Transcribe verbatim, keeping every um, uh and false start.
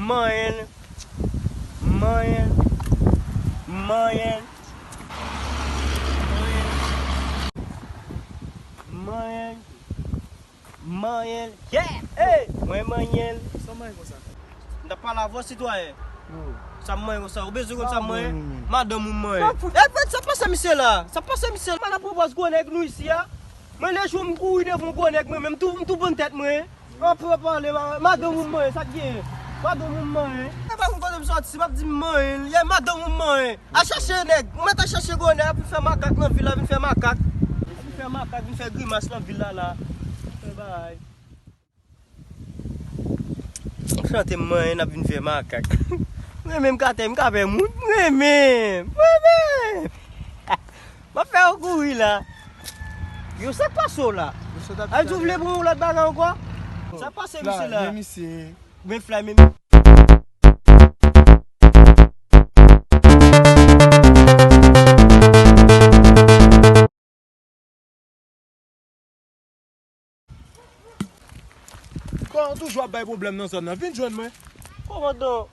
Manyen l. Manyen l. Manyen l. Manyen l. Manyen l. Yeah! Hey! Mwen manyen l. Sa w manyen konsa? M t ap pale avè w, sitwayen. Sa m manyen konsa? Ou bezwen konn sa m manyen? Madanm ou m manyen. Hey, frè, sa pase misye la? Sa pase misye la? M ap pran pòz gwo nèg nou isi a. Mwen, lejou m kouri devan yon gwo nèg, mwen menm, m tou, m tou bann tèt mwen. Anpil pale, ma-, madanm ou m manyen, sa k genyen? Madanm ou m manyen. E pa konn kote m sòti, m ap di m manyen. Yè, madanm ou m manyen. Al chache nèg. Ou mèt al chache gwo nèg, ap vin fè makak nan vil la, vin fè makak. Ap vin fè makak, vin fè grimas nan vil la la. Fè bagay. Chante m manyen, n ap vin fè makak. M renmen m ka tè, m ka fè moun. M renmen. M renmen. M ap fè w kouri la. Yo, sa k pase w la? Misye t ap Ay, di w vle pran yon lòt bagay ankò? Sa k pase misye la? Men misye. Men fly, men Kòman w toujou ap bay pwoblèm nan zòn nan? Vin jwenn mwen. Kòmandan.